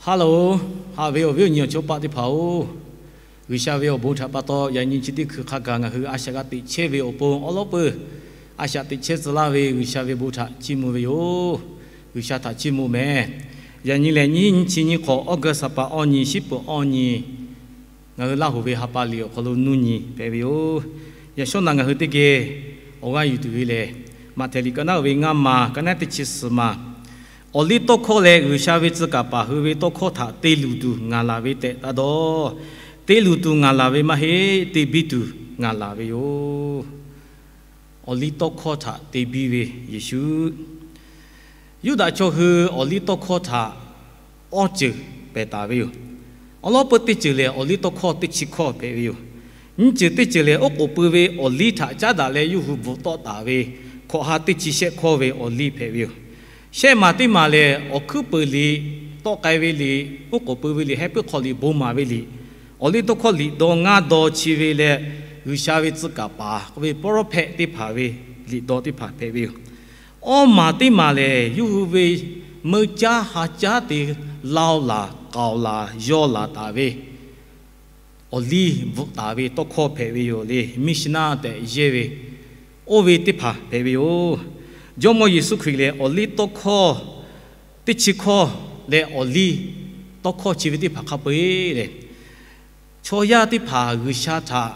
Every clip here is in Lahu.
Hello, haꞈ ve awˬ viˉ awˬ nyi awˬ chawˇ paˆ teˇ hpaˍ-oˬ, G'uiˬsha ve awˬ bon htaꞈ pa taw yaꞈ nyi chi teˇ hkui hk'a gaˬ ngaˬ hui a shaꞈ g'a teꞈ chehˇ ve awˬ pon awˉ lawˉ peuˬ, a shaꞈ teꞈ chehˇ tcuh laˇ ve G'uiˬsha ve bon htaꞈ chiˇ mvuh ve yoˬ. G'uiˬsha htaꞈ chiˇ mvuh mehˍ. Yaꞈ nyi lehˬ, nyiˇ nyiˇ chi nyiˇ hk'awꞈ, August ha pa awˇ nyi, shiˉ peuˬ awˇ nyi, ngaˬ hui Laˇ hoˍ ve ha pa liꞈ awˬ hk'aw lo nuˇ nyi hpehꞈ ve yoˬ. Yaꞈ shawˉ naꞈ ngaˬ hui teˇ geh awˬ g'aˇ yuˬ tuˬ ve lehˬ, Maꞈhtehˍ liꞈ ka naˉ ve ngaˇ ma, ka naˉ teˇ chi suhˍ ma, awˬliˇtawˇhkawˇ leh G'uiˬsha ve tcuh kaˍ paˍ hui ve tawˇ hkawˇ htaꞈ te luˬ tuˬ ngaˬ laˬ ve tehꞈ taˇ dawˇ. Te luˬ tuˬ ngaˬ laˬ ve maˇ heˆ, te biˇ tuˬ ngaˬ laˬ ve yoˬ. Awˬliˇtawˇhkawˇ htaꞈ te biˇ ve Yeˍsuˆ. Yuˇdaꞈ chaw hui awˬliˇtawˇhkawˇ htaꞈ awˇ ceuˬ pehˬ taˍ ve yoˬ. Awˉ lawˉ peuˬ teˇ ceuˬ lehˬ, awˬliˇtawˇhkawˇ teˇ chi hkawˇ hpehꞈ ve yoˬ. Nyiˇ ceuˬ teˇ ceuˬ lehˬ, oˉ k'oˍ pui ve awˬliˇ htaꞈ caˉ daꞈ leh yawˇ hui bvuhꞈ tawˆ taˍ ve hkawꞈ ha teˇ chi shehˆ hkawˇ ve awˬliˇ hpehꞈ ve yoˬ. Shehˆ maˬ teˇ maˬ lehˬ, awˬ hkuiˉ peuˬ liꞈ, tawˆ k'ai ve liꞈ, oˉ k'oˍ pui ve liꞈ, heh puiˉ hk'aw liꞈ, bon maˍ ve liꞈ, awˬliˇtawˇhkawˇ liꞈ dawˇ ngaˇ dawˇ chi ve leh, G'uiˬsha ve tcuh kaˍ paˍ k'oˆ ve prophet teˇ hpaˍ ve liꞈ dawˇ teˇ hpaˍ hpehꞈ ve yoˬ. Awˇ maˬ teˇ maˬ lehˬ, yawˇ hui ve meuˇ caˉ ha caˉ te laˇ-oˆ laˬ, k'aoˍ laˬ, yawˇ laˬ taˍ ve awˬliˇ bvuhꞈ taˍ ve tawˇ hkawˇ hpehꞈ ve yoˬ le. Missionary tehꞈ yehˇ ve, oˇ ve teˇ hpaˍ hpehꞈ ve yoˬ. Jawˇmawˇ Yeˍsuˆ Hkriꞈ lehˬ, awˬliˇtawˇhkawˇ teˇ chi hkawˇ leh awˬliˇtawˇhkawˇ chi ve teˇ hpaˍ hk'a peu-eˬ lehˬ, chaw yaˇ teˇ hpaˍ G'uiˬsha htaꞈ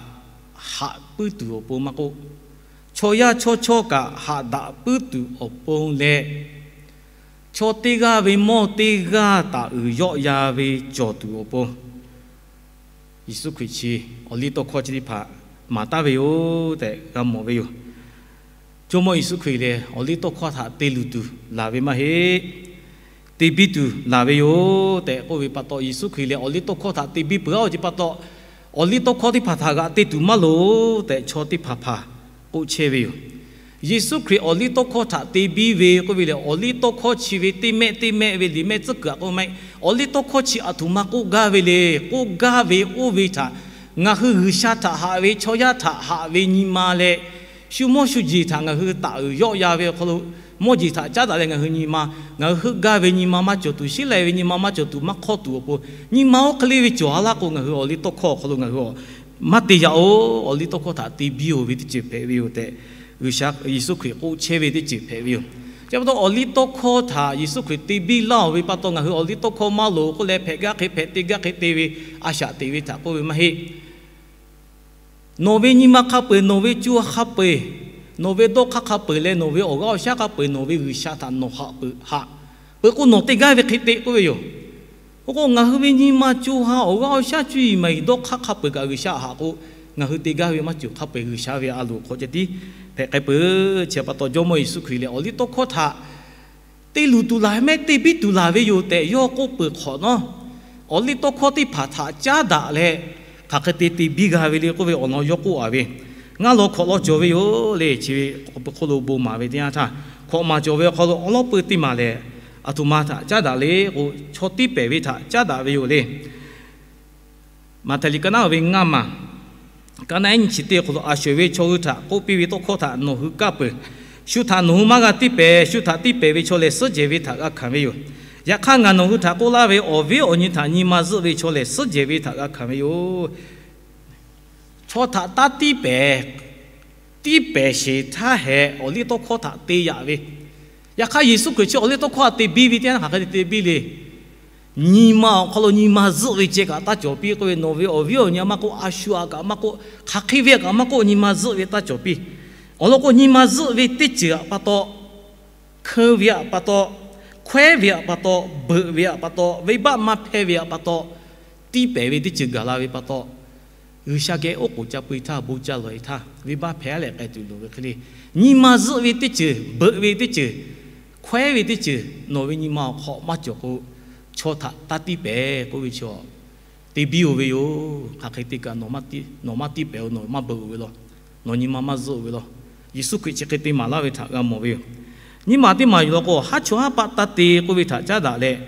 haꞈ puiˉ tuˬ awˬ pon maˇ k'oˆ, chaw yaˇ chawˇ chawˇ kaꞈ haꞈ daꞈ puiˉ tuˬ awˬ pon leh, chaw teˇ g'aˇ ve mawˇ teˇ g'aˇ taˍ uiˍ yawˆ ya ve cawˬ tuˬ awˬ pon, Yeˍsuˆ Hkriꞈ chi awˬliˇtawˇhkawˇ chi teˇ hpaˍ maˍ taˍ ve yoˬ tehꞈ g'a mawˬ ve yoˬ. Jawˇmawˇ Yeˍsuˆ Hkriꞈ lehˬ, awˬliˇtawˇhkawˇ htaꞈ te luˬ tuˬ laˬ ve maˇ heˆ, te biˇ tuˬ laˬ ve yoˬ tehꞈ k'oˆ ve pa taw, Yeˍsuˆ Hkriꞈ lehˬ awˬliˇtawˇhkawˇ htaꞈ te biˇ peuˬ-a ve chi pa taw, awˬliˇtawˇhkawˇ teˇ hpaˍ htaꞈ g'aꞈ te tuˬ maˇ loˍ tehꞈ chaw teˇ hpaˍ hpaˍ k'oˆ chehˇ ve yoˬ. Yeˍsuˆ Hkriꞈ awˬliˇtawˇhkawˇ htaꞈ te biˇ ve k'oˆ ve lehˬ, awˬliˇtawˇhkawˇ chi ve teˇ mehˆ teˇ mehˆ ve liꞈ mehˆ tcuhˉ kuiˬ aꞈ k'oˆ maˇ heˆ. Awˬliˇtawˇhkawˇ chi aˬ htoꞈ ma k'oˆ gaˇ ve le. K'oˆ gaˇ ve oˇ ve htaꞈ ngaˬ hui G'uiˬsha htaꞈ haꞈ ve, chaw yaˇ htaꞈ haꞈ ve nyi ma leh, shu mawˇ shu jeˬ htaꞈ ngaˬ hui taˍ uiˍ yawˆ ya ve awˬ hk'aw lo, mawˇ jeˬ htaꞈ caˉ daꞈ leh ngaˬ hui nyi ma, ngaˬ hui heuˆ gaˇ ve nyi ma maˇ cawˬ tuˬ, sheˉ laiˬ ve nyi ma maˇ cawˬ tuˬ, maˇ hk'awˇ tuˬ awˬ pon, nyi ma oˇ hk'e le ve cawˬ a laˇ k'o, ngaˬ hui awˬliˇtawˇhkawˇ awˬ hk'aw lo ngaˬ hui maˇ te yaꞈ-oˬ. Awˬliˇtawˇhkawˇ htaꞈ te biˇ-oˬ ve teˇ ceuˬ hpehꞈ ve yoˬ tehꞈ, G'uiˬsha Yeˍsuˆ Hkriꞈ k'oˆ chehˇ ve teˇ ceuˬ hpehꞈ ve yoˬ. Chi pa taw, awˬliˇtawˇhkawˇ htaꞈ Yeˍsuˆ Hkriꞈ te biˇ laˇ-oˬ ve pa taw, ngaˬ hui awˬliˇtawˇhkawˇ maˇ loˍ k'oˆ leh, hpehꞈ gaˇ hk'e hpehꞈ, te gaˇ hk'e te ve, a shaꞈ teꞈ ve htaꞈ k'oˆ ve maˇ heˆ. Nawˬ ve nyi ma hk'a peu-eˬ, nawˬ ve co ha hk'a peu-eˬ, nawˬ ve dawˇ hk'aˇ hk'a peu-eˬ leh nawˬ ve awˬ g'aˇ awˬ shaˉ hk'a peu-eˬ nawˬ ve G'uiˬsha htaꞈ nawˬ haꞈ peuˬ haꞈ peuˬ k'o, nawˬ te gaˇ ve hk'e te k'oˆ ve yoˬ. Oˇ k'o, ngaˬ hui ve nyi ma co ha awˬ g'aˇ awˬ shaˉ cuˇ yiˍ maˍ yiˍ dawˇ hk'aˇ hk'a peu-eˬ kaꞈ G'uiˬsha haꞈ k'o, ngaˬ hui te gaˇ ve maˇ cawˬ. Hk'a peu-eˬ G'uiˬsha ve a loˍ hk'aw ceh tiˉ hpehꞈ k'ai peuˬ. Chi pa taw, Jawˇmawˇ Yeˍsuˆ Hkriꞈ lehˬ, awˬliˇtawˇhkawˇ htaꞈ te luˬ tuˬ laˬ mehˆ, te biˇ tuˬ laˬ ve yoˬ tehꞈ yawˇ k'oˆ peuˬ hk'awꞈ nawˉ, awˬliˇtawˇhkawˇ teˇ hpaˍ htaꞈ caˉ daꞈ leh, hk'aˬ hk'e te te biˇ g'a ve le k'oˆ ve awˬ lawn yawˇ k'oˆ-a ve, ngaˇ law hkawꞈ law cawˬ ve yoˬ le. Chi ve awˬ hk'aw lo bon maˍ ve teˇ yanˇ htaˇ, hkawꞈ maˍ cawˬ ve awˬ hk'aw lo awˬ lawˉ peuˬ teˇ maˬ lehˬ, aˬ htoꞈ ma htaꞈ caˉ daꞈ le k'o, chaw tiˇ pehˍ ve htaꞈ caˉ daꞈ ve yoˬ le. Maꞈhtehˍ liꞈ ka naˉ ve ngaˇ maˬ, ka naˉ nyiˇ chi teˇ awˬ hk'aw lo, a sho-eˬ ve chaw hui htaꞈ k'oˆ piˇ ve tawˇ hkawˇ htaꞈ nawˬ hui kaˇ peuˬ. Shu htaꞈ nawˬ hui maˇ g'a tiˇ pehˍ. Shu htaꞈ tiˇ pehˍ ve chaw lehˬ, suhˉ jehˬ ve htaꞈ g'a hkanˍ ve yoˬ. Yaꞈ hk'aˇ, ngaˬ nawˬ hui htaꞈ k'oˆ laˇ ve, awˬ viˉ awˬ nyi htaꞈ nyi ma zuhˆ ve chaw lehˬ, suhˉ jehˬ ve htaꞈ g'a hkanˍ ve yoˬ. Chaw htaꞈ taˇ tiˇ pehˍ. Tiˇ pehˍ sheˍ htaˇ hehꞈ, awˬliˇtawˇhkawˇ htaꞈ te yaꞈ ve. Yaꞈ hk'aˇ, Yeˍsuˆ Hkriꞈ chi awˬliˇtawˇhkawˇ htaꞈ te biˇ ve teˇ yanˇ hk'aˬ hk'e te te biˇ le. Nyi ma awˬ hk'aw lo nyi ma zuhˆ ve ceh kaꞈ taˇ cawˬ piˇ k'oˆ ve, nawˬ ve awˬ viˉ awˬ nyi maˇ k'oˆ, a shu aꞈ kaꞈ maˇ k'oˆ, hk'aˬ hk'e ve aꞈ kaꞈ maˇ k'oˆ, nyi ma zuhˆ ve taˇ cawˬ piˇ. Awˬ lawn k'o, nyi ma zuhˆ ve teˇ ceuˬ aꞈ pa taw, hkeu ve aꞈ pa taw, hkawehˉ ve aꞈ pa taw, beuꞈ ve aꞈ pa taw, venˇbaˆ maˇ hpehˇ ve aꞈ pa taw, tiˇ pehˍ ve teˇ ceuˬ gaˬ la ve pa taw, G'uiˬsha geh oˉ k'oˍ ca pui htaˇ, bon ca lawˬ-e htaˇ, venˇbaˆ hpehˇ-a leh k'ai tuˬ loˍ ve hk'e le. Nyi ma zuhˆ ve teˇ ceuˬ, beuꞈ ve teˇ ceuˬ, hkawehˉ ve teˇ ceuˬ nawˬ ve nyi ma awˬ hk'aw maˇ cawˬ k'o, chaw htaꞈ taˇ tiˇ pehˍ k'oˆ ve chaw te biˇ-oˬ ve yoˬ. Hk'aˬ hk'e te kaꞈ, nawˬ maˇ tiˇ pehˍ-oˬ, nawˬ maˇ beuꞈ-oˬ ve law, nawˬ nyi ma maˇ zuhˆ-oˬ ve law. Yeˍsuˆ Hkriꞈ chi hk'e te maˍ laˇ ve htaꞈ g'a mawˬ ve yoˬ. Nyiˇ maˬ teˇ maˬ yuˬ law k'o, haˉ chawˇ haˉ paˆ taˇ te k'oˆ ve htaꞈ caˉ daꞈ leh,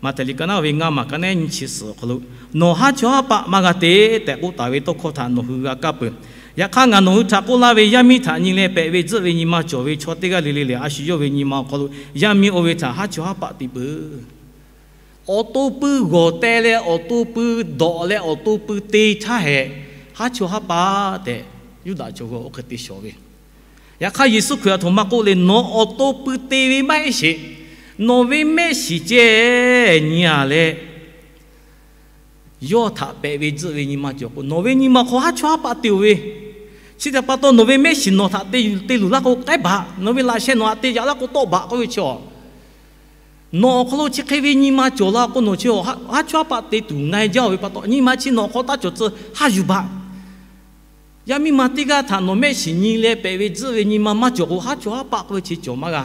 Maꞈhtehˍ liꞈ ka naˉ ve ngaˇ maˬ, ka naˉ nyiˇ chi suhˍ awˬ hk'aw lo, nawˬ haˉ chawˇ haˉ paˆ maˇ g'a te tehꞈ k'oˆ taˍ ve tawˇ hkawˇ htaꞈ nawˬ hui g'a kaˇ peuˬ. Yaꞈ hk'aˇ, ngaˬ nawˬ hui htaꞈ k'oˆ laˇ ve, yaˇ miˇ htaꞈ nyi leh pehꞈ ve tzuhˆ ve nyi ma cawˬ ve chaw teˇ g'aˇ le le lehˬ, a shu yawˇ ve nyi ma awˬ hk'aw lo yaˇ miˇ oˇ ve htaꞈ haˉ chawˇ haˉ paˆ te peuˬ. Awˬ to pui g'awˬ teh leh awˬ to pui dawꞈ leh awˬ to pui te htaˇ hehꞈ, haˉ chawˇ haˉ paˆ tehꞈ Yuˇdaꞈ chaw g'awˇ oˇ hk'e te shawˍ ve. Yaꞈ hk'aˇ Yeˍsuˆ Hkriꞈ aˬ htoꞈ ma k'oˆ le, nawˬ awˬ to pui te ve maˇ heˆ sheˍ. Nawˬ ve mehˆ shiˍ ceh nyi-a leh, yawˇ htaꞈ pehꞈ ve tzuhˆ ve nyi ma cawˬ k'o, nawˬ ve nyi ma hk'aw haˉ chawˇ haˉ paˆ te-oˬ ve. Chi htaꞈ pa taw, nawˬ ve mehˆ shiˍ nawˬ htaꞈ te luˬ laˇ k'o k'ehˉ baˬ, nawˬ ve laꞈ sheh nawˬ htaꞈ te yaꞈ laˇ k'o tawˆ baˬ k'oˆ ve chaw, nawˬ awˬ hk'aw lo chi hk'e ve nyi ma cawˬ la k'o, nawˬ chi haˉ chawˇ haˉ paˆ te tuˬ na-e jaˇ-oˬ ve pa taw, nyi ma chi nawˬ hk'aw taˇ cawˬ tcuh haˉ yuˬ baˬ. Yaˇ miˇ ma teˇ g'aˇ htaꞈ nawˬ mehˆ shiˍ nyi leh pehꞈ ve tzuhˆ ve nyi ma maˇ cawˬ k'o, haˉ chawˇ haˉ paˆ k'oˆ ve chi cawˬ maˇ g'a.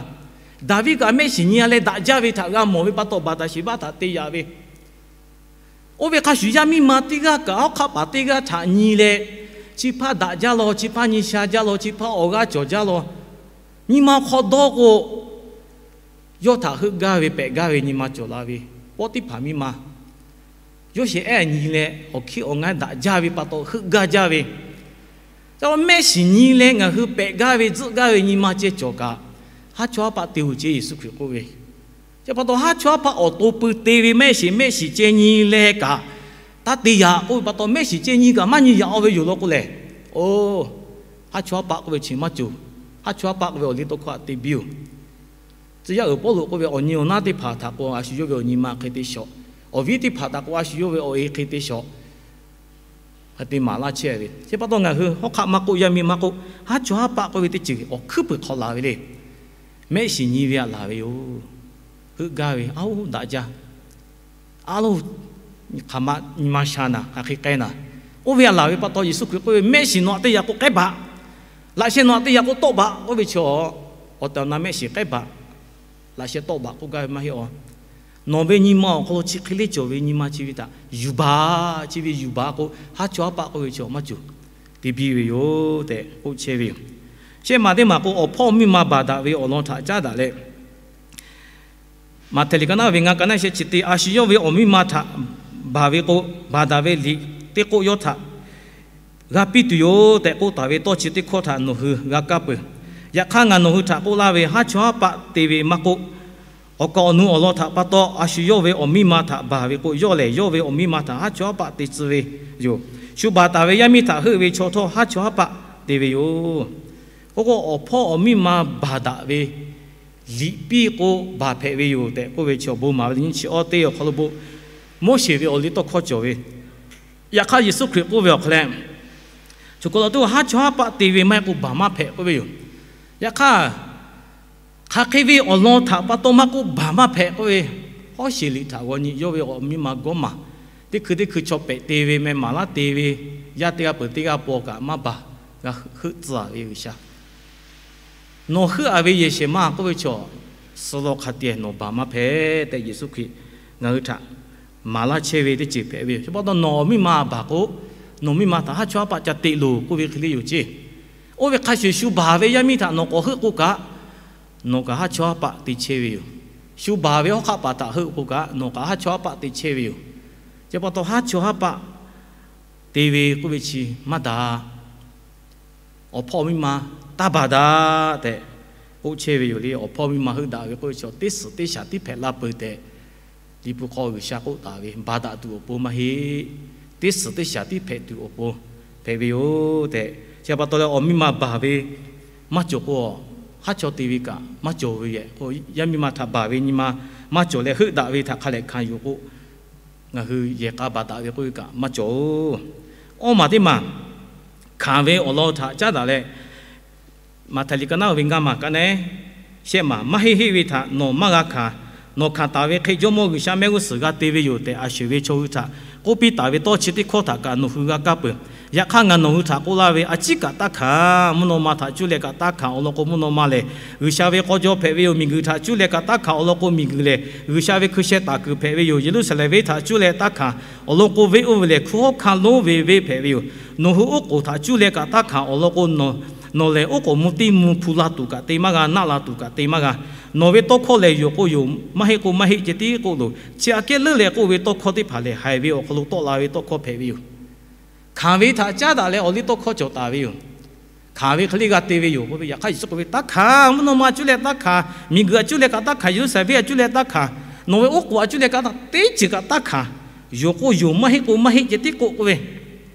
Daˍviˆ kaꞈ mehˆ shiˍ nyi-a leh daꞈ jaˇ ve htaꞈ g'a mawˬ ve pa taw, Baˍtaˍsheˍbaˆ htaꞈ te yaꞈ ve. Oˇ ve hk'a shuˍ, yaˇ miˇ ma teˇ g'aˇ kaꞈ hawˉ hk'aˆ paˍ teˇ g'aˇ htaꞈ nyi leh, chi hpaˇ daꞈ jaˇ law, chi hpaˇ nyi sha jaˇ law, chi hpaˇ awˬ g'aˇ cawˬ jaˇ law, nyi ma hk'aw dawˇ k'o, yawˇ htaꞈ heuˆ gaˇ ve pehꞈ gaˇ ve nyi ma cawˬ la ve. Pawˇtiˇhpaˍ miˇ ma yawˇ shehˍ ehˉ nyi leh awˬ hkiˇ awˬ ngaˉ daꞈ jaˇ ve pa taw heuˆ gaˇ jaˇ ve. Ca mehˆ shiˍ nyi leh ngaˬ hui pehꞈ gaˇ ve tzuhˆ gaˇ ve nyi ma ceh cawˬ kaꞈ, haˉ chawˇ haˉ paˆ te-oˬ ce, Yeˍsuˆ Hkriꞈ k'oˆ ve. Chi pa taw, haˉ chawˇ haˉ paˆ awˬ to pui te ve mehˆ shiˍ, mehˆ shiˍ ceh nyi leh kaꞈ taˇ te yaꞈ k'oˆ ve pa taw, mehˆ shiˍ ceh nyi kaꞈ maˇ nyi yaꞈ-o ve yoˬ law k'oˆ lehˬ, oˇ, haˉ chawˇ haˉ paˆ k'oˆ ve chi maˇ cawˬ. Haˉ chawˇ haˉ paˆ k'oˆ ve awˬ liˇ tawˇ hkawˇ htaꞈ te biˇ-oˬ. Tcuh yaˇ uiˍ Pawˇluꞈ k'oˆ ve, awˬ nyi awˬ naˉ teˇ hpaˍ htaꞈ k'o a shu yawˇ ve awˬ nyi ma hk'e te shawˍ. Awˬ viˉ teˇ hpaˍ htaꞈ k'o a shu yawˇ ve awˬ e hk'e te shawˍ. Hk'e te maˍ laˇ chehˇ ve. Chi pa taw, ngaˬ hui hawˉ hk'aˆ maˇ k'oˆ, yaˇ miˇ maˇ k'oˆ, haˉ chawˇ haˉ paˆ k'oˆ ve teˇ ceuˬ awˬ hkuiˉ puiˍ hk'aw laˬ ve le. Mehˆ shiˍ nyi ve htaꞈ laˬ ve yoˬ. Heuˆ gaˇ ve, a-oˬ, daꞈ jaˇ. A loˬ, hk'aˬ ma nyi ma sha naˍ, hk'aˬ hk'e k'ai naˍ. Oˇ ve htaꞈ laˬ ve pa taw, Yeˍsuˆ Hkriꞈ k'oˆ ve, mehˆ shiˍ nawˬ htaꞈ te yaꞈ k'o k'ehˉ baˬ. Laꞈ sheh nawˬ htaꞈ te yaꞈ k'o tawˆ baˬ k'oˆ ve chaw, awˬ tehˬ awˬ na mehˆ shiˍ k'ehˉ baˬ, laꞈ sheh tawˆ baˬ k'oˆ gaˇ ve maˇ heˆ-oˬ. Nawˬ ve nyi ma awˬ hk'aw lo chi hk'e le cawˬ ve nyi ma chi ve htaꞈ yuˬ baˬ, chi ve yuˬ baˬ k'o, haˉ chawˇ haˉ paˆ k'oˆ ve chaw maˇ cawˬ, te biˇ ve yoˬ tehꞈ k'oˆ chehˇ ve yoˬ. Shehˆ maˬ teˇ maˬ k'o, awˬ hpawˇ miˇ ma baˬ daꞈ ve awˬ lawn htaꞈ caˉ daꞈ leh, Maꞈhtehˍ liꞈ ka naˉ ve ngaˇ, ka naˉ sheh chi teˇ, a shu yawˇ ve awˬ miˇ ma htaꞈ baˬ ve k'o, baˬ daꞈ ve liꞈ teˇ k'oˆ yawˇ htaꞈ g'a piˇ tuˬ yoˬ tehꞈ k'oˆ taˍ ve tawˇ chi teˇ hkawˇ htaꞈ nawˬ hui g'a kaˇ peuˬ. Yaꞈ hk'aˇ, ngaˬ nawˬ hui htaꞈ k'oˆ laˇ ve, haˉ chawˇ haˉ paˆ te ve maˇ k'oˆ, awˬ kaˍ awˬ nu awˬ lawn htaꞈ pa taw, a shu yawˇ ve awˬ miˇ ma htaꞈ baˬ ve k'o, yawˇ lehˬ yawˇ ve awˬ miˇ ma htaꞈ haˉ chawˇ haˉ paˆ te tcuh ve yoˬ. Shu baˬ taˍ ve yaˇ miˇ htaꞈ heuˆ ve chaw htawˇ, haˉ chawˇ haˉ paˆ te ve yoˬ. K'oˆ k'o, awˬ hpawˇ awˬ miˇ ma baˬ daꞈ ve liꞈ piˇ k'o, baˬ hpehꞈ ve yoˬ tehꞈ k'oˆ ve chi awˬ bon maˍ ve teˇ nyi chi awˇ teˇ awˬ hk'aw lo bon, Moˉseˍ ve awˬ liˇ tawˇ hkawˇ cawˬ ve. Yaꞈ hk'aˇ, Yeˍsuˆ Hkriꞈ k'oˆ ve awˬ hk'aw leh, choˬ kaˬ lo teˇ g'aˇ haˉ chawˇ haˉ paˆ te ve maˇ heˆ k'o, baˬ maˇ hpehꞈ k'oˆ ve yoˬ. Yaꞈ hk'aˇ, hk'aˬ hk'e ve awˬ lawn htaꞈ pa taw maˇ k'oˆ, baˬ maˇ hpehꞈ k'oˆ ve, Moˉseˍ liꞈ htaꞈ g'aw nyi yawˇ ve awˬ miˇ ma gawˇ maˬ, teˇ hkui teˇ hkui chaw pehꞈ te ve, meh maˍ laˇ te ve, yaˇ teˇ g'aˇ peuˬ teˇ g'aˇ paw kaꞈ maˇ baˬ, g'a heuˆ tcuh-a ve G'uiˬsha. Nawˬ heuˆ-a ve yehˬ shehˍ ma k'oˆ ve chaw, suh law hk'a tiꞈ nawˬ baˬ maˇ hpehꞈ tehꞈ, Yeˍsuˆ Hkriꞈ ngaˬ hui htaꞈ maˍ laˇ chehˇ ve teˇ ceuˬ hpehꞈ ve yoˬ. Chi pa taw, nawˬ awˬ miˇ ma baˬ k'o, nawˬ miˇ ma htaꞈ haˉ chawˇ haˉ paˆ ca teꞈ loˬ k'oˆ ve hk'e le yoˬ ceˇ. Oˇ ve hk'a shuˍ, shu baˬ ve yaˇ miˇ htaꞈ nawˬ k'awꞈ heuˆ k'o kaꞈ, nawˬ kaꞈ haˉ chawˇ haˉ paˆ te chehˇ ve yoˬ. Shu baˬ ve hawˉ hk'aˆ paˍ htaꞈ heuˆ k'o kaꞈ, nawˬ kaꞈ haˉ chawˇ haˉ paˆ te chehˇ ve yoˬ. Chi pa taw, haˉ chawˇ haˉ paˆ te ve k'oˆ ve chi maˇ daꞈ. Awˬ hpawˇ awˬ miˇ ma taˇ baˬ daꞈ tehꞈ k'oˆ chehˇ ve yoˬ le. Awˬ hpawˇ miˇ ma heuˆ daꞈ ve k'oˆ ve chaw, teˇ suhˍ teˇ shaˍ tiˉ hpehꞈ la peuˬ tehꞈ, Liꞈ hpu hk'aw G'uiˬsha k'oˆ taˍ ve, baˬ daꞈ tuˬ awˬ pon maˇ heˆ. Teˇ suhˍ teˇ shaˍ tiˉ hpehꞈ tuˬ awˬ pon hpehꞈ ve yoˬ tehꞈ, chi pa taw leh awˬ miˇ ma baˬ ve maˇ cawˬ k'o, haˉ chawˇ te ve kaꞈ maˇ cawˬ ve yehˬ k'o, yaˇ miˇ ma htaꞈ baˬ ve nyi ma maˇ cawˬ leh, heuˆ daꞈ ve htaꞈ hk'a lehꞈ hkanˍ yuˬ k'o, ngaˬ hui yehˬ k'a baˬ daꞈ ve k'oˆ ve kaꞈ maˇ cawˬ-oˬ. Awˇ maˬ teˇ maˬ, hkanˍ ve awˬ lawn htaꞈ caˉ daꞈ leh, Maꞈhtehˍ liꞈ ka naˉ ve ngaˇ maˬ ka naˉ shehˆ maˬ, maˇ heˆ heˆ ve htaꞈ nawˬ maˇ g'a hkanˍ. Nawˬ hkanˍ taˍ ve hk'e Jawˇmawˇ G'uiˬsha mehˆ g'uˇ suhˍ g'a te ve yoˬ tehꞈ, a shuˍ ve chaw hui htaꞈ k'oˆ piˇ taˍ ve tawˇ chi teˇ hkawˇ htaꞈ kaꞈ nawˬ hui g'a kaˇ peuˬ. Yaꞈ hk'aˇ, ngaˬ nawˬ hui htaꞈ k'oˆ laˇ ve, a ciˉ kaꞈ taˇ hkanˍ. Mvuhˇ naw ma htaꞈ cuˇ leh kaꞈ taˇ hkanˍ awˬ lawn k'o, mvuhˇ naw ma lehˬ G'uiˬsha ve k'aw jaw hpehꞈ ve yoˬ. Miˬguiˬ htaꞈ cuˇ leh kaꞈ taˇ hkanˍ awˬ lawn k'o, miˬguiˬ lehˬ G'uiˬsha ve hkui sheh taˍ kuiˬ hpehꞈ ve yoˬ. Yeˍruˆsaˍlehnˍ venˇ htaꞈ cuˇ leh taˇ hkanˍ awˬ lawn k'o, venˇ oˇ ve lehˬ hkunˉ hawˉ hkanˇ lonˉ ve venˇ hpehꞈ ve yoˬ. Nawˬ hui oˉ k'oˍ htaꞈ cuˇ leh kaꞈ taˇ hkanˍ awˬ lawn k'o, nawˬ lehˬ oˉ k'oˍ mvuh tiˇ mvuh hpu la tuˬ kaꞈ te maˇ g'a, naˆ la tuˬ kaꞈ te maˇ g'a. Nawˬ ve tawˇ hkawˇ lehˬ, yoˬ k'o yoˬ, maˇ heˆ k'o maˇ heˆ ceh tiˉ k'oˆ loˬ. Chi aꞈ kehˉ leuˉ leh k'oˆ ve tawˇ hkawˇ teˇ hpaˍ lehˬ, haiˬ ve awˬ hk'aw lo tawˆ la ve tawˇ hkawˇ hpehꞈ ve yoˬ. Hkanˍ ve htaꞈ caˉ daꞈ leh awˬ liˇ tawˇ hkawˇ cawˬ taˍ ve yoˬ. Hkanˍ ve hk'e le g'a te ve yoˬ k'oˆ ve. Yaꞈ hk'aˇ, Yeˍsuˆ k'oˆ ve, taˇ hkanˍ. Mvuhˇ naw ma cuˇ leh taˇ hkanˍ. Miˬguiˬ htaꞈ cuˇ leh kaꞈ taˇ hkanˍ. Yeˍruˆsaˍlehnˍ venˇ htaꞈ cuˇ leh taˇ hkanˍ. Nawˬ ve oˉ k'oˍ a cuˇ leh ka teˇ ceuˬ kaꞈ taˇ hkanˍ. Yonˍ k'o yonˍ, maˇ heˆ k'o maˇ heˆ ceh tiˉ k'oˆ k'oˆ ve,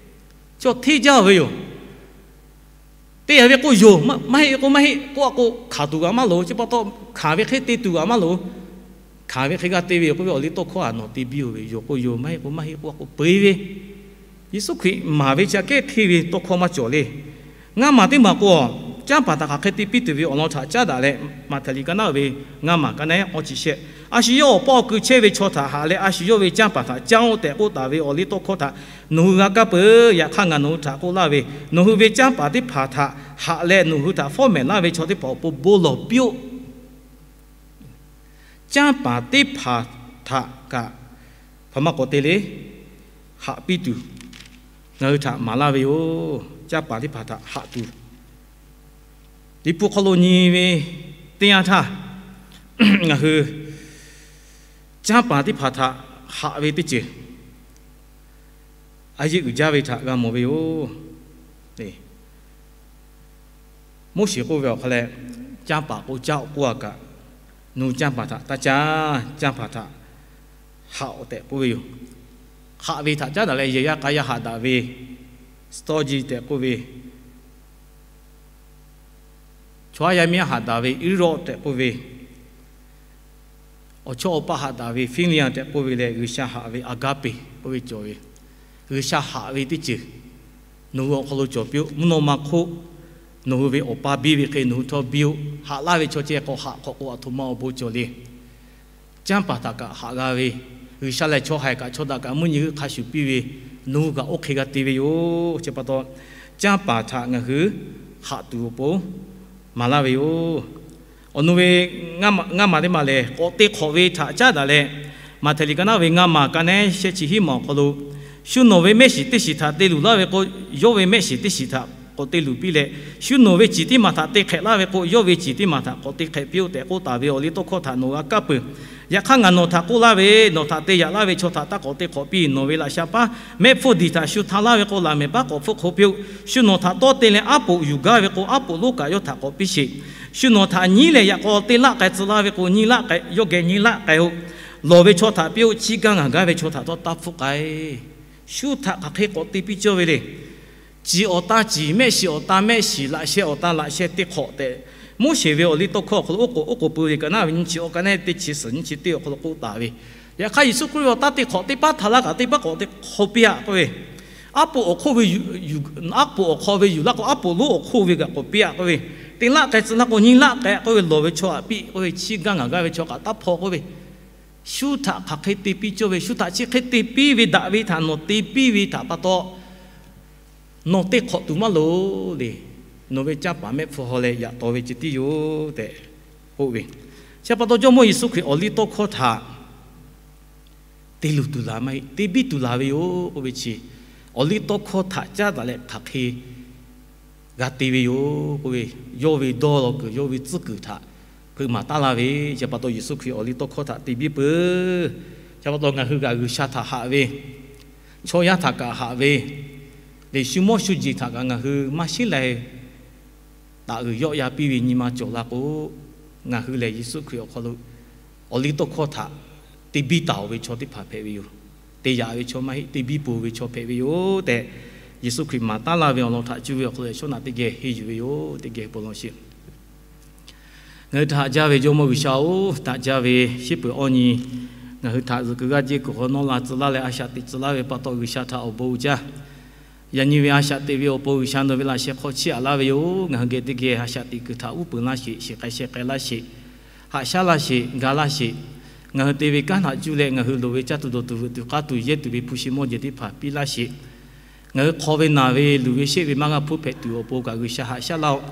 chi hteˇ jaˇ ve yoˬ. Te a ve k'o yonˍ, maˇ heˆ k'o maˇ heˆ k'oˆ a k'o, hkanˍ tuˬ g'a maˇ loˍ. Chi pa taw hkanˍ ve hk'e te tuˬ g'a maˇ loˍ. Hkanˍ ve hk'e g'a te ve yoˬ k'oˆ ve awˬ liˇ tawˇ hkawˇ a nawˬ te biˇ-oˬ ve, yonˍ k'o yonˍ, maˇ heˆ k'o maˇ heˆ k'oˆ a k'o peu-eˬ ve, Yeˍsuˆ Hkriꞈ maˍ ve chi aꞈ kehˉ hteˇ ve tawˇ hkawˇ maˇ cawˬ le. Ngaˇ maˬ teˇ maˬ k'o, canˇ paˍ htaꞈ hk'aˬ hk'e te piˇ tuˬ ve awˬ lawn htaꞈ caˉ daꞈ leh, Maꞈhtehˍ liꞈ ka naˉ ve ngaˇ maˬ ka naˉ awˇ chi shehˆ, a shu yawˇ awˬ paˇ awˬ kui chehˇ ve chaw htaꞈ haꞈ leh, a shu yawˇ ve canˇ paˍ htaꞈ canˇ-oˆ tehꞈ k'oˆ taˍ ve awˬ liˇ tawˇ hkawˇ htaꞈ nawˬ hui g'a kaˇ peuˬ. Yaꞈ hk'aˇ ngaˬ nawˬ hui htaꞈ k'oˆ laˇ ve, nawˬ hui ve canˇ paˍ teˇ hpaˍ htaꞈ haꞈ leh nawˬ hui htaꞈ fawˉ mehˍ laˇ ve chaw teˇ hpaˍ awˬ pon bon lawˬ piˇ-oˆ. Canˇ paˍ teˇ hpaˍ htaꞈ kaꞈ hpaˍ maˇ k'awꞈ te le, haꞈ piˇ tuˬ, ngaˬ hui htaꞈ maˍ laˇ ve yoˬ. Canˇ paˍ teˇ hpaˍ htaꞈ haꞈ tuˬ, Liꞈ hpu hk'aw lo nyi ve teˇ yanˇ htaˇ, ngaˬ hui canˇ paˍ teˇ hpaˍ htaꞈ haꞈ ve teˇ ceuˬ a yeˇ uiˍ jaˇ ve htaꞈ g'a mawˬ ve yoˬ. Moˉseˍ k'oˆ ve awˬ hk'aw leh, canˇ paˍ k'o caˇ-oˆ k'oˆ a kaꞈ, nawˬ hui canˇ paˍ htaꞈ taˇ caˇ, canˇ paˍ htaꞈ haꞈ-oˆ tehꞈ k'oˆ ve yoˬ. Haꞈ ve htaꞈ caˉ daꞈ leh yehˬ yaˇ k'a yaˇ haꞈ daꞈ ve, storge tehꞈ k'oˆ ve, chaw yaˇ yaˇ miˇ yaˇ haꞈ daꞈ ve, eros tehꞈ k'oˆ ve, awˬ chawˇ awˬ paˇ haꞈ daꞈ ve, philia tehꞈ k'oˆ ve leh G'uiˬsha haꞈ ve, agape k'oˆ ve cawˬ ve, G'uiˬsha haꞈ ve teˇ ceuˬ nawˬ hui awˬ hk'aw lo cawˬ piˇ-oˆ. Mvuhˇ naw ma hk'oˆ nawˬ hui ve awˬ pa biˇ ve hk'e nawˬ hui htawˇ biˇ-oˆ. Haꞈ laˇ ve chaw ceh k'awꞈ haꞈ hk'awꞈ k'o, aˬ htoꞈ ma awˬ bon cawˬ le. Canˇ paˍ htaꞈ kaꞈ haꞈ g'a ve, G'uiˬsha lehˬ chaw haiˬ kaꞈ chaw daꞈ kaꞈ mvuhˇ nyi g'euˆ hk'a shuˍ piˇ ve, nawˬ hui kaꞈ oˇ hk'e g'a te ve yoˬ. Chi pa taw, canˇ paˍ htaꞈ ngaˬ hui haꞈ tuˬ awˬ pon maˍ laˇ ve yoˬ. Awˬ nu ve ngaˇ maˬ teˇ maˬ lehˬ, k'awꞈ te hk'awꞈ ve htaꞈ caˉ daꞈ leh, Maꞈhtehˍ liꞈ ka naˉ ve ngaˇ maˬ ka naˉ shehˆ chi hiˉ maˬ awˬ hk'aw lo, shu nawˬ ve mehˆ shiˍ teˇ shiˍ htaꞈ te luˬ laˇ ve k'o, yawˇ ve mehˆ shiˍ teˇ shiˍ htaꞈ k'awꞈ te luˬ piˇ leh, shu nawˬ ve ciˬ teˇ maˬ htaꞈ te hk'ehꞈ laˇ ve k'o, yawˇ ve ciˬ teˇ maˬ htaꞈ k'awꞈ te hk'ehꞈ piˇ-oˆ tehꞈ k'oˆ taˍ ve awˬ liˇ tawˇ hkawˇ htaꞈ nawˬ g'a kaˇ peuˬ. Yaꞈ hk'aˇ ngaˬ nawˬ htaꞈ k'oˆ laˇ ve, nawˬ htaꞈ te yaꞈ laˇ ve chaw htaꞈ taˇ k'awꞈ te hk'awꞈ piˇ. Nawˬ ve laꞈ sha paˉ mehˆ hpfuhˇ diˬ htaꞈ shu hta laˇ ve k'o, laꞈ mehˍ paˉ k'awꞈ hpfuhˆ hk'oˆ piˇ-oˆ. Shu nawˬ htaꞈ tawˇ te leh aˉ poꞈ yuˬ gaˇ ve k'o, aˉ poꞈ lonˉ kaꞈ yawˇ htaꞈ k'awꞈ piˇ sheˍ. Shu nawˬ htaꞈ nyiˉ leh yaꞈ k'aw te laˆ k'ai tcuh laˇ ve k'o, nyiˇ laˆ k'ai, yawˇ geh nyiˇ laˆ k'ai-oˆ. Lawˬ ve chaw htaꞈ piˇ-oˆ. Chiˇ gaˇ ngaˬ gaˇ ve chaw htaꞈ htawˇ taˇ hpfuhˆ k'ai. Shu htaꞈ hk'aˬ hk'e k'awꞈ te piˇ cawˇ ve le. Ciˬ awˬ ta ciˬ, mehˆ shiˍ awˬ ta mehˆ shiˍ, laꞈ sheh awˬ ta laꞈ sheh te hk'awꞈ tehꞈ, Moˉseˍ ve awˬ liˇ tawˇ hkawˇ awˬ hk'aw lo oˉ k'oˍ oˉ k'oˍ pui ve ka naˉ ve nyiˇ chi awˬ ka naˉ teˇ chi suhˍ nyiˇ chi teˇ awˬ hk'aw lo k'oˆ taˍ ve. Yaꞈ hk'aˇ Yeˍsuˆ Hkriꞈ ve awˬ taˇ te hk'awꞈ teˇ paˉ htaꞈ laˇ kaꞈ teˇ paˉ k'awꞈ te hk'aw piˇ-aꞈ k'oˆ ve, aˉ poꞈ awˬ hk'oˆ ve, aˉ poꞈ awˬ hk'aw ve yuˬ laˇ k'o, aˉ poꞈ lonˉ awˬ hk'oˆ ve kaꞈ k'awꞈ piˇ-aꞈ k'oˆ ve, te laˆ k'ai tcuh laˇ k'o nyiˇ laˆ k'ai k'oˆ ve, lawˬ ve chaw htaꞈ piˇ k'oˆ ve, chiˇ gaˇ ngaˬ gaˇ ve chaw kaꞈ taˇ hpawˇ k'oˆ ve, shu htaꞈ hk'aˬ hk'e te piˇ cawˇ ve, shu htaꞈ chi hk'e te piˇ ve daꞈ ve htaꞈ nawˬ te piˇ ve htaꞈ pa taw, nawˬ te hk'awꞈ tuˬ maˇ loˍ le. Nawˬ ve canˇ paˍ mehˆ hpfuhˇ haw leh yaꞈ taw ve ceh tiˉ yoˬ tehꞈ k'oˆ ve. Chi pa taw Jawˇmawˇ Yeˍsuˆ Hkriꞈ awˬ liˇ tawˇ hkawˇ htaꞈ te luˬ tuˬ laˬ maˇ heˆ, te biˇ tuˬ laˬ ve yoˬ k'oˆ ve chi, awˬ liˇ tawˇ hkawˇ htaꞈ caˉ daꞈ leh hk'aˬ hk'e g'a te ve yoˬ k'oˆ ve, yawˇ ve dawˇ law kuiˬ, yawˇ ve tcuhˉ kuiˬ htaꞈ hpeuꞈ maˍ taˉ laˇ ve. Chi pa taw Yeˍsuˆ Hkriꞈ awˬ liˇ tawˇ hkawˇ htaꞈ te biˇ peuˬ. Chi pa taw ngaˬ hui kaꞈ G'uiˬsha htaꞈ haꞈ ve, chaw yaˇ htaꞈ kaꞈ haꞈ ve, lehˬ shu mawˇ shu jeˬ htaꞈ kaꞈ ngaˬ hui maˇ sheˉ lai taˍ uiˍ yawˆ ya piˇ ve nyi ma cawˬ la k'o, ngaˬ hui lehˬ Yeˍsuˆ Hkriꞈ awˬ hk'aw lo awˬ liˇ tawˇ hkawˇ htaꞈ te biˇ taˍ-oˬ ve chaw teˇ hpaˍ hpehꞈ ve yoˬ. Te yaꞈ ve chaw maˇ heˆ, te biˇ peuˬ ve chaw hpehꞈ ve yoˬ tehꞈ, Yeˍsuˆ Hkriꞈ maˍ taˉ laˇ ve awˬ lawn htaꞈ cuˇ ve awˬ hk'aw lo shaˉ naꞈ teˇ geh henˇ yuˬ ve yoˬ. Teˇ geh bon law sheˍ. Ngaˬ hui htaꞈ haꞈ jaˇ ve Jawˇmawˇ G'uiˬsha-oˬ, htaꞈ jaˇ ve shiˉ peuˬ awˇ nyi ngaˬ hui htaꞈ zuhꞈ kuiˬ g'aˇ jehˇ kuiˬ hk'aw nawˉ la tcuh laˇ leh a shaꞈ teꞈ tcuh laˇ ve pa taw G'uiˬsha htaꞈ awˬ bon uiˍ jaˇ. Yaꞈ nyi ve a shaꞈ teꞈ ve awˬ pon G'uiˬsha nawˬ ve laꞈ sheh hk'aw chiˇ aꞈ laˇ ve yoˬ. Ngaˬ hui geh teˇ geh a shaꞈ teꞈ kuiˬ htaꞈ uˉ peunˍ laˇ sheˍ, shiˍ k'ai sheh k'ai laˇ sheˍ, haꞈ shaˉ laˇ sheˍ, ga laˇ sheˍ. Ngaˬ hui te ve kanˉ htaꞈ cuˇ leh ngaˬ hui loˍ ve caˇ tuˬ dawˬ tuˬ veuꞈ tuˬ k'aˇ tuˬ yehˇ tuˬ ve hpu shi mawˇ jehˬ teˇ hpaˍ piˇ laˇ sheˍ. Ngaˬ hui hk'aw ve naˬ ve luˬ ve sheˆ ve maˇ g'a hpfuhˇ hpehꞈ tuˬ awˬ pon kaꞈ G'uiˬsha haꞈ shaˉ laˇ-oˆ.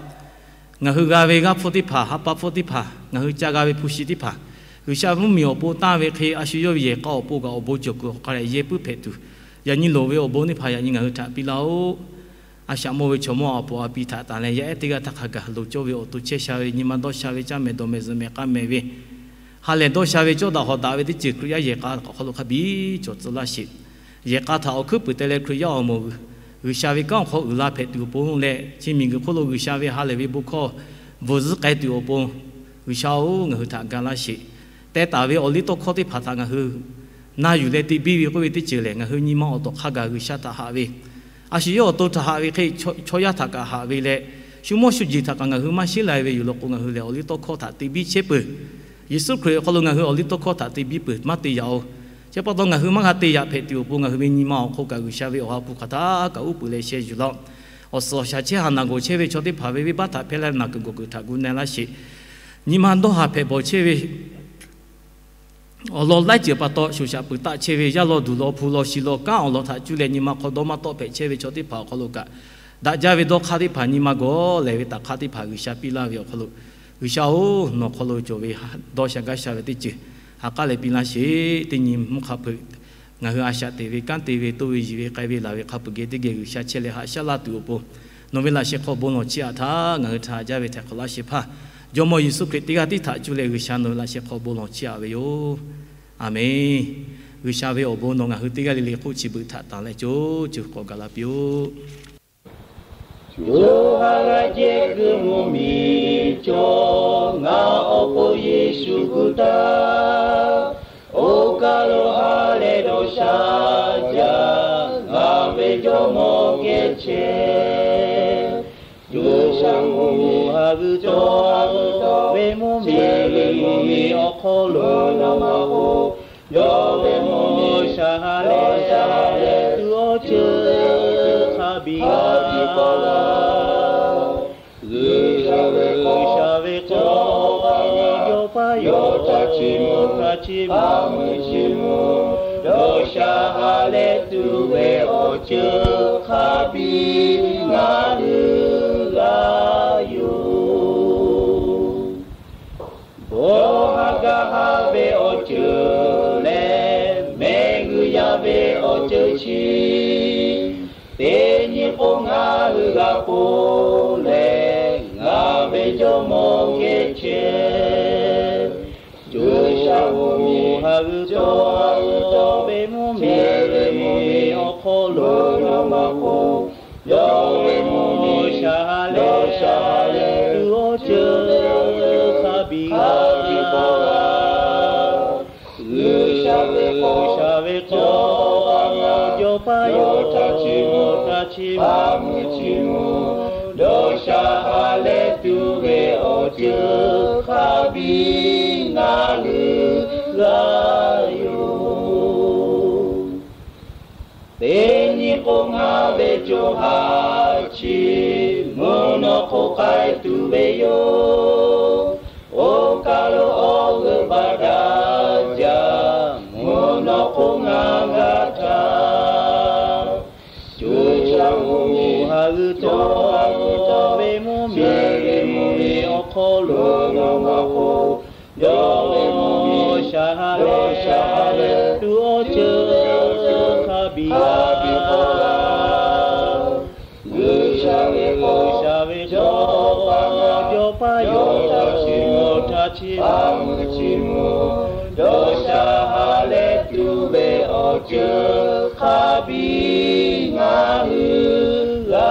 Ngaˬ hui g'a ve g'aˇ hpfuhˇ teˇ hpaˍ, ha pa hpfuhˇ teˇ hpaˍ, ngaˬ hui ca g'a ve hpu shi teˇ hpaˍ, G'uiˬsha mvuhˇmiˬ awˬ pon tanˇ ve hk'e a shu yawˇ ve yehˬ k'a awˬ pon kaꞈ awˬ bon cawˬ kuiˬ awˬ hk'a leh yehˇ puiˉ hpehꞈ tuˬ, yaꞈ nyi loˍ ve awˬ bon teˇ hpaˍ yaꞈ nyi ngaˬ hui htaꞈ piˇ laˇ-oˆ. A shaꞈ mawˇ ve chaw mawˇ a poˍ a pi htaꞈ tanˍ leh yaˇ ehˉ teˇ g'aˇ htaˇ hk'a gaˬ loˍ cawˇ ve awˬ to chehˇ sha ve nyi ma dawˇ sha ve caˇ mehˍ dawˬ mehˍ zuhꞈ mehˍ k'a mehˍ ve ha lehˬ dawˇ sha ve cawˇ daꞈ hawꞈ daꞈ ve teˇ ceuˬ Hkriꞈ yaˇ yehˬ k'a hk'aw lo hk'a biˇ cawˬ tcuh laˇ sheˍ. Yehˬ k'a htaꞈ awˬ hkuiˉ puiˍ te leh Hkriꞈ yaˇ awˬ moˍ G'uiˬsha ve kanˉ awˬ hk'aw uiˍ la hpehꞈ tuˬ awˬ pon leh, chi miˬguiˬ hk'oˆ lo G'uiˬsha ve ha lehˬ ve bon hkawˇ bvuhˬ zuhˆ k'ai tuˬ awˬ pon G'uiˬsha-oˬ, ngaˬ hui htaꞈ ga laˇ sheˍ. teh taˍ ve awˬ liˇ tawˇ hkawˇ teˇ hpaˍ htaꞈ ngaˬ hui na yuˬ leh te biˇ ve k'oˆ ve teˇ ceuˬ lehˬ, ngaˬ hui nyi ma awˬ tawˍ hk'a gaˬ G'uiˬsha htaꞈ haꞈ ve, a shu yawˇ awˬ to htaꞈ haꞈ ve hk'e, chaw yaˇ htaꞈ kaꞈ haꞈ ve leh, shu mawˇ shu jeˬ htaꞈ kaꞈ ngaˬ hui maˇ sheˉ lai ve yoˬ law k'o, ngaˬ hui lehˬ awˬ liˇ tawˇ hkawˇ htaꞈ te biˇ chehˇ peuˬ. Yeˍsuˆ Hkriꞈ awˬ hk'aw lo ngaˬ hui awˬ liˇ tawˇ hkawˇ htaꞈ te biˇ peuˬ, maˇ te yaꞈ-oˬ. Chi pa taw ngaˬ hui maˇ g'a te yaꞈ hpehꞈ tuˬ awˬ pon, ngaˬ hui ve nyi ma awˬ hk'aw kaꞈ G'uiˬsha ve awˬ ha hpu hk'aˬ htaˇ kaꞈ uˉ peunˍ leh sheh yuˬ law. Awˬ suhˍ awˬ shaˍ chehˇ haˍ naˬ gawˬ chehˇ ve chaw teˇ hpaˍ ve venˇbaˆ htaꞈ hpehˇ laˇ ve naˬ kuiˬ gawˬ kuiˬ htaꞈ gu na laˇ sheˍ. Nyi ma dawˇ haˍ hpehꞈ bawˬ chehˇ ve awˬ lawn laiˉ ceuˬ pa taw shoˍ shaꞈ peuˬ taˆ chehˇ ve yaˇ law duˬ law hpu law shi law kanˉ awˬ lawn htaꞈ cuˇ leh nyi ma hk'aw dawˇ maˇ tawˆ hpehꞈ chehˇ ve chaw teˇ hpaˍ awˬ hk'aw lo kaꞈ, daꞈ jaˇ ve dawˇ hk'aˇ teˇ hpaˍ nyi ma gawˬ lehˬ ve taˍ hk'aˇ teˇ hpaˍ G'uiˬsha piˇ laˇ ve awˬ hk'aw lo, G'uiˬsha-oˬ, nawˬ hk'aw lo cawˬ ve dawˇ sha gaˇ sha ve teˇ ceuˬ ha k'aˉ leh piˇ laˇ sheˍ. Teˇ nyi mvuhˇ hk'a hpeuꞈ ngaˬ hui a shaꞈ teꞈ ve kanˉ te ve toˇ ve yiˬ ve k'ai ve laˬ ve hk'a peuˬ geh teˇ geh G'uiˬsha chehˇ leh haꞈ shaˉ laˇ tuˬ awˬ pon, nawˬ ve laꞈ sheh hk'aw bon lawˬ chiˇ aꞈ htaˇ ngaˬ hui htaꞈ haꞈ jaˇ ve htaiˍ hk'awꞈ laˇ shehˍ hpaˇ, Jawˇmawˇ Yeˍsuˆ Hkriꞈ teˇ g'aˇ tiˉ htaꞈ cuˇ leh G'uiˬsha nawˬ ve laꞈ sheh hk'aw bon lawˬ chiˇ aꞈ ve yoˬ. Aˬmenˍ. G'uiˬsha ve awˬ bon nawˬ ngaˬ hui teˇ g'aˇ le le hk'oˆ chi beuꞈ htaꞈ tanˬ leh co ceuˬ k'awꞈ gaˬ la piˇ-oˆ. Co ha g'a jehˇ kuiˬ mvuhˇmiˬ cawˬ, ngaˬ awˬ pon Yeˍsuˆ gu taˇ. Oˇ kaˬ lo ha leh dawˇ sha jaˇ, ngaˬ ve Jawˇmawˇ geh chehˇ. G'uiˬsha mvuhˇmiˬ ha g'uiˬ cawˬ, ve mvuhˇmiˬ ve mvuhˇmiˬ awˬ hk'aw lo, yawˇ ve mvuhˇmiˬ shaˍ ha leh, tuˬ awˬ ceuˬ hk'a biˇ g'a piˇ paw la. G'uiˬsha ve k'aw, G'uiˬsha ve k'aw, yawˇ paˇ yawˇ htaꞈ chiˇ mvuh, htaꞈ chiˇ mvuh, yawˇ shaˍ ha leh tuˬ ve awˬ ceuˬ hk'a biˇ ngaˬ hui g'a yoˬ. Bon ha gaˇ ha ve awˬ ceuˬ leh mehˆ g'uiˬ yaˇ ve awˬ ceuˬ chi, teˇ nyi k'o ngaˬ hui g'a ponˬ leh, ngaˬ ve Jawˇmawˇ geh chehˇ. G'uiˬsha mvuhˇmiˬ ha g'uiˬ cawˬ, ve mvuhˇmiˬ ve mvuhˇmiˬ awˬ hk'aw lo, yawˇ ve mvuhˇmiˬ shaˍ ha leh, tuˬ awˬ ceuˬ hk'a biˇ g'a piˇ paw la. G'uiˬsha ve k'aw, G'uiˬsha ve k'aw, yawˇ paˇ yawˇ htaꞈ chiˇ mvuh, htaꞈ chiˇ mvuh, chiˇ mvuh, yawˇ shaˍ ha leh tuˬ ve awˬ ceuˬ hk'a biˇ ngaˬ hui g'a yoˬ. Teˇ nyi k'o ngaˬ ve co ha chi mvuhˇ naw hk'oˆ k'ai tuˬ ve yoˬ. Oˇ kaˬ lo awˬ g'euˆ baˆ daꞈ jaˇ, mvuhˇ naw hk'oˆ ngaˬ g'a htaˇ. G'uiˬsha mvuhˇmiˬ ha g'uiˬ cawˬ, ve mvuhˇmiˬ ve mvuhˇmiˬ awˬ hk'aw lo, yawˇ ve mvuhˇmiˬ shaˍ ha leh, shaˍ ha leh tuˬ awˬ ceuˬ hk'a biˇ g'a piˇ paw la. G'uiˬsha ve k'aw, G'uiˬsha ve cawˬ, yawˇ paˇ yawˇ htaꞈ chiˇ mvuh, htaꞈ chiˇ mvuh, chiˇ mvuh, yawˇ shaˍ ha leh tuˬ ve awˬ ceuˬ hk'a biˇ ngaˬ hui g'a